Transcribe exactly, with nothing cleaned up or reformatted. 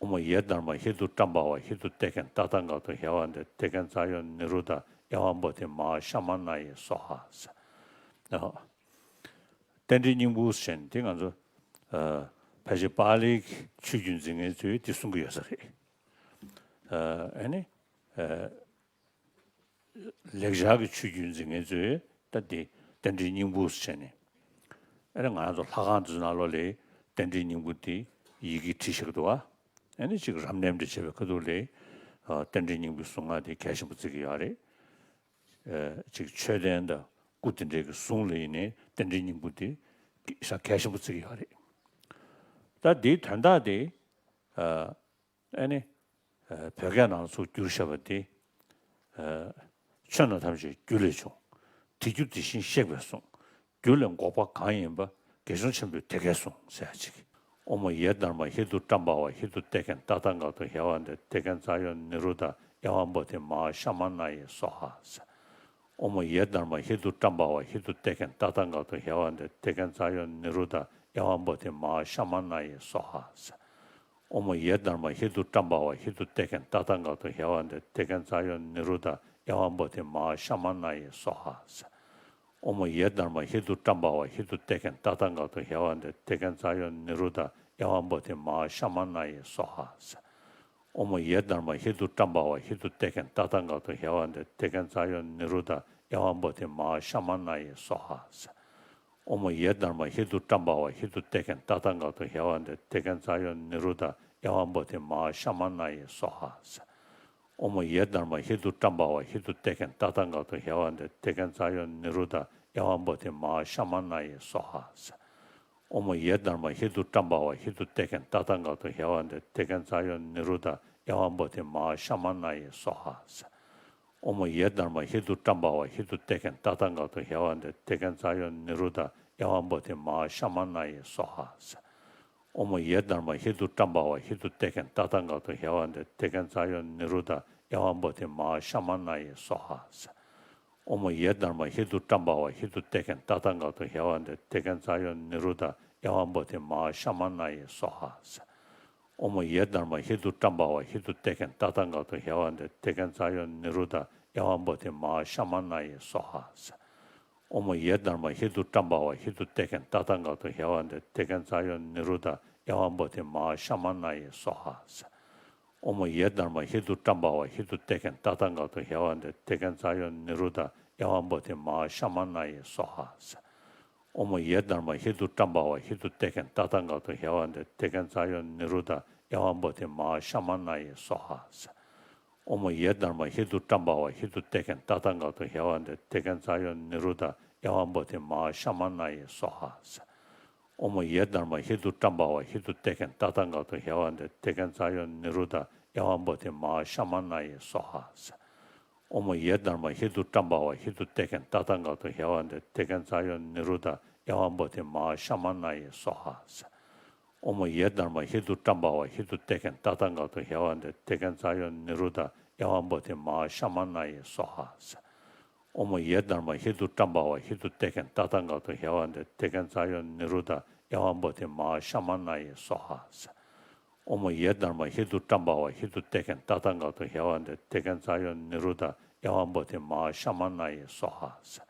ཨོཾ་ཡེ་དྷརྨ་ཧེ་ཏུ་ཏྲམ་པ་ཝ་ཧེ་ཏུ་ཏེ་གན་ཏ་ཏ་ག་ཏུ་ཧེ་ཝ་ཏེ་ཏེ་གན་ཙ་ཡོ་ནི་རུ་དྷ་ཨེ་ཝ་བོ་དྷི་མ་ཧཱ་ཤ་མ་ན་ཡེ་སྭཱ་ཧཱ་ཟེར། ཨོ། རྟེན་འབྲེལ་སྙིང་པོ་ཟེར་ནས་འདི་ང་ཚོ་ཨ་ཕལ་ཆེར་པཱ་ལིའི་ཆོས་བརྒྱུད་འཛིན་མཁན་ཚོས་འདི་གསུང་གི་ཡོད་ས་རེད། ཨ་ཨ་ནི་ཨ་ལེགས་སྦྱར་གྱི་ཆོས་བརྒྱུད་འཛིན་མཁན་ཚོས་ད་འདི་རྟེན་འབྲེལ་སྙིང་པོ་ཟེར་ནས་ཨ་ནི་ང་ཚོ་ལྷ་ཁང་འདི་ཚོ་ནང་ལོགས་ལ་རྟེན་འབྲེལ་སྙིང་པོ་འདི་ཡི་གེ་བྲིས་བཞག་འདུག་ཨ། ཨ་ནི་ཅིག་རབ་གནས་འདྲ་བྱེད་པའི་ཁ་ཐུག་ལ་ཨ་རྟེན་འབྲེལ་སྙིང་པོའི་གཟུངས་སྔགས་འདི་གལ་ཆེན་པོ་བརྩི་གི་ཡོད་རེད། ཨ་ཅིག་མཆོད་རྟེན་དང་སྐུ་དེ་འདྲའི་གི་གཟུངས་ལ་ཡིན་ནའི་རྟེན་འབྲེལ་སྙིང་པོ་འདི་ས་གལ་ཆེན་པོ་བརྩི་གི་ཡོད་རེད། ད་འདིའི་དོན་དག་འདི་ཨ་ཨ་ནི་ཨ་བོད་སྐད་ནང་ཚུར་བསྒྱུར་བཞག་པ་འདི་ཨ་ཆོས་རྣམས་ཐམས་ཅད་རྒྱུ་ལས་བྱུང་། དེ་རྒྱུ་དེ་བཞིན་གཤེགས་པས་གསུངས། རྒྱུ་ལས་འགོག་པ་གང་ཡིན་པ། དགེ་སྦྱོང་ཆེན་པོས་དེ་སྐད་གསུངས་ཟེར་ཡ་ཅིག་ཨོཾ་ཡེ་དྷརྨ་ཧེ་ཏུ་ཏྲམ་པ་ཝ་ཧེ་ཏུ་ཏེ་གན་ཏ་ཏ་ག་ཏུ་ཧེ་ཝ་ཏེ་ཏེ་གན་ཙ་ཡོ་ནི་རུ་དྷ་ཨེ་ཝ་བོ་དྷི་མ་ཧཱ་ཤ་མ་ན་ཡེ་སྭཱ་ཧཱ་ཟེར། ཨོཾ་ཡེ་དྷརྨ་ཧེ་ཏུ་ཏྲམ་པ་ཝ་ཧེ་ཏུ་ཏེ་གན་ཏ་ཏ་ག་ཏུ་ཧེ་ཝ་ཏེ་ཏེ་གན་ཙ་ཡོ་ནི་རུ་དྷ་ཨེ་ཝ་བོ་དྷི་མ་ཧཱ་ཤ་མ་ན་ཡེ་སྭཱ་ཧཱ་ཟེར། ཨོཾ་ཡེ་དྷརྨ་ཧེ་ཏུ་ཏྲམ་པ་ཝ་ཧེ་ཏུ་ཏེ་གན་ཏ་ཏ་ག་ཏུ་ཧེ་ཝ་ཏེ་ཏེ་གན་ཙ་ཡོ་ནི་རུ་དྷ་ཨེ་ཝ་བོ་དྷི་མ་ཧཱ་ཤ་མ་ན་ཡེ་སྭཱ་ཧཱ་ཟེར། ཨོཾ་ཡེ་དྷརྨ་ཧེ་ཏུ་ཏྲམ་པ་ཝ་ཧེ་ཏུ་ཏེ་གན་ཏ་ཏ་ག་ཏུ་ཧེ་ཝ་ཏེ་ཏེ་གན་ཙ་ཡོ་ནི་རུ་དྷ་ཨེ་ཝ་བོ་དྷི་མ་ཧཱ་ཤ་མ་ན་ཡེ་སྭཱ་ཧཱ་ཟེར། ཨོཾ་ཡེ་དྷརྨ་ཧེ་ཏུ་ཏྲམ་པ་ཝ་ཧེ་ཏུ་ཏེ་གན་ཏ་ཏ་ག་ཏུ་ཧེ་ཝ་ཏེ་ཏེ་གན་ཙ་ཡོ་ནི་རུ་དྷ་ཨེ་ཝ་བོ་དྷི་མ་ཧཱ་ཤ་མ་ན་ཡེ་སྭཱ་ཧཱ་ཟེར། ཨོཾ་ཡེ་དྷརྨ་ཧེ་ཏུ་ཏྲམ་པ་ཝ་ཧེ་ཏུ་ཏེ་གན་ཏ་ཏ་ག་ཏུ་ཧེ་ཝ་ཏེ་ཏེ་གན་ཙ་ཡོ་ནི་རུ་དྷ་ཨེ་ཝ་བོ་དྷི་མ་ཧཱ་ཤ་མ་ན་ཡེ་སྭཱ་ཧཱ་ཟེར། ཨོཾ་ཡེ་དྷརྨ་ཧེ་ཏུ་ཏྲམ་པ་ཝ་ཧེ་ཏུ་ཏེ་གན་ཏ་ཏ་ག་ཏུ་ཧེ་ཝ་ཏེ་ཏེ་གན་ཙ་ཡོ་ནི་རུ་དྷ་ཨེ་ཝ་བོ་དྷི་མ་ཧཱ་ཤ་མ་ན་ཡེ་སྭཱ་ཧཱ་ཟེར། ཨོཾ་ཡེ་དྷརྨ་ཧེ་ཏུ་ཏྲམ་པ་ཝ་ཧེ་ཏུ་ཏེ་གན་ཏ་ཏ་ག་ཏུ་ཧེ་ཝ་ཏེ་ཏེ་གན་ཙ་ཡོ་ནི་རུ་དྷ་ཨེ་ཝ་བོ་དྷི་མ་ཧཱ་ཤ་མ་ན་ཡེ་སྭཱ་ཧཱ་ཟེར། ཨོཾ་ཡེ་དྷརྨ་ཧེ་ཏུ་ཏྲམ་པ་ཝ་ཧེ་ཏུ་ཏེ་གན་ཏ་ཏ་ག་ཏུ་ཧེ་ཝ་ཏེ་ཏེ་གན་ཙ་ཡོ་ནི་རུ་དྷ་ཨེ་ཝ་བོ་དྷི་མ་ཧཱ་ཤ་མ་ན་ཡེ་སྭཱ་ཧཱ་ཟེར། ཨོཾ་ཡེ་དྷརྨ་ཧེ་ཏུ་ཏྲམ་པ་ཝ་ཧེ་ཏུ་ཏེ་གན་ཏ་ཏ་ག་ཏུ་ཧེ་ཝ་ཏེ་ཏེ་གན་ཙ་ཡོ་ནི་རུ་དྷ་ཨེ་ཝ་བོ་དྷི་མ་ཧཱ་ཤ་མ་ན་ཡེ་སྭཱ་ཧཱ་ཟེར། ཨོཾ་ཡེ་དྷརྨ་ཧེ་ཏུ་ཏྲམ་པ་ཝ་ཧེ་ཏུ་ཏེ་གན་ཏ་ཏ་ག་ཏུ་ཧེ་ཝ་ཏེ་ཏེ་གན་ཙ་ཡོ་ནི་རུ་དྷ་ཨེ་ཝ་བོ་དྷི་མ་ཧཱ་ཤ་མ་ན་ཡེ་སྭཱ་ཧཱ་ཟེར། ཨོཾ་ཡེ་དྷརྨ་ཧེ་ཏུ་ཏྲམ་པ་ཝ་ཧེ་ཏུ་ཏེ་གན་ཏ་ཏ་ག་ཏུ་ཧེ་ཝ་ཏེ་ཏེ་གན་ཙ་ཡོ་ནི་རུ་དྷ་ཨེ་ཝ་བོ་དྷི་མ་ཧཱ་ཤ་མ་ན་ཡེ་སྭཱ་ཧཱ་ཟེར། ཨོཾ་ཡེ་དྷརྨ་ཧེ་ཏུ་ཏྲམ་པ་ཝ་ཧེ་ཏུ་ཏེ་གན་ཏ་ཏ་ག་ཏུ་ཧེ་ཝ་ཏེ་ཏེ་གན་ཙ་ཡོ་ནི་རུ་དྷ་ཨེ་ཝ་བོ་དྷི་མ་ཧཱ་ཤ་མ་ན་ཡེ་སྭཱ་ཧཱ་ཟེར། ཨོཾ་ཡེ་དྷརྨ་ཧེ་ཏུ་ཏྲམ་པ་ཝ་ཧེ་ཏུ་ཏེ་གན་ཏ་ཏ་ག་ཏུ་ཧེ་ཝ་ཏེ་ཏེ་གན་ཙ་ཡོ་ནི་རུ་དྷ་ཨེ་ཝ་བོ་དྷི་མ་ཧཱ་ཤ་མ་ན་ཡེ་སྭཱ་ཧཱ་ཟེར། ཨོཾ་ཡེ་དྷརྨ་ཧེ་ཏུ་ཏྲམ་པ་ཝ་ཧེ་ཏུ་ཏེ་གན་ཏ་ཏ་ག་ཏུ་ཧེ་ཝ་ཏེ་ཏེ་གན་ཙ་ཡོ་ནི་རུ་དྷ་ཨེ་ཝ་བོ་དྷི་མ་ཧཱ་ཤ་མ་ན་ཡེ་སྭཱ་ཧཱ་ཟེར། ཨོཾ་ཡེ་དྷརྨ་ཧེ་ཏུ་ཏྲམ་པ་ཝ་ཧེ་ཏུ་ཏེ་གན་ཏ་ཏ་ག་ཏུ་ཧེ་ཝ་ཏེ་ཏེ་གན་ཙ་ཡོ་ནི་རུ་དྷ་ཨེ་ཝ་བོ་དྷི་མ་ཧཱ་ཤ་མ་ན་ཡེ་སྭཱ་ཧཱ་ཟེར། ཨོཾ་ཡེ་དྷརྨ་ཧེ་ཏུ་ཏྲམ་པ་ཝ་ཧེ་ཏུ་ཏེ་གན་ཏ་ཏ་ག་ཏུ་ཧེ་ཝ་ཏེ་ཏེ་གན་ཙ་ཡོ་ནི་རུ་དྷ་ཨེ་ཝ་བོ་དྷི་མ་ཧཱ་ཤ་མ་ན་ཡེ་སྭཱ་ཧཱ་ཟེར། ཨོཾ་ཡེ་དྷརྨ་ཧེ་ཏུ་ཏྲམ་པ་ཝ་ཧེ་ཏུ་ཏེ་གན་ཏ་ཏ་ག་ཏུ་ཧེ་ཝ་ཏེ་ཏེ་གན་ཙ་ཡོ་ནི་རུ་དྷ་ཨེ་ཝ་བོ་དྷི་མ་ཧཱ་ཤ་མ་ན་ཡེ་སྭཱ་ཧཱ་ཟེར། ཨོཾ་ཡེ་དྷརྨ་ཧེ་ཏུ་ཏྲམ་པ་ཝ་ཧེ་ཏུ་ཏེ་གན་ཏ་ཏ་ག་ཏུ་ཧེ་ཝ་ཏེ་ཏེ་གན་ཙ་ཡོ་ནི་རུ་དྷ་ཨེ་ཝ་བོ་དྷི་མ་ཧཱ་ཤ་མ་ན་ཡེ་སྭཱ་ཧཱ་ཟེར། ཨོཾ་ཡེ་དྷརྨ་ཧེ་ཏུ་ཏྲམ་པ་ཝ་ཧེ་ཏུ་ཏེ་གན་ཏ་ཏ་ག་ཏུ་ཧེ་ཝ་ཏེ་ཏེ་གན་ཙ་ཡོ་ནི་རུ་དྷ་ཨེ་ཝ་བོ་དྷི་མ་ཧཱ་ཤ་མ་ན་ཡེ་སྭཱ་ཧཱ་ཟེར། ཨོཾ་ཡེ་དྷརྨ་ཧེ་ཏུ་ཏྲམ་པ་ཝ་ཧེ་ཏུ་ཏེ་གན་ཏ་ཏ་ག་ཏུ་ཧེ་ཝ་ཏེ་ཏེ་གན་ཙ་ཡོ་ནི་རུ་དྷ་ཨེ་ཝ་བོ་དྷི་མ་ཧཱ་ཤ་མ་ན་ཡེ་སྭཱ་ཧཱ་ཟེར།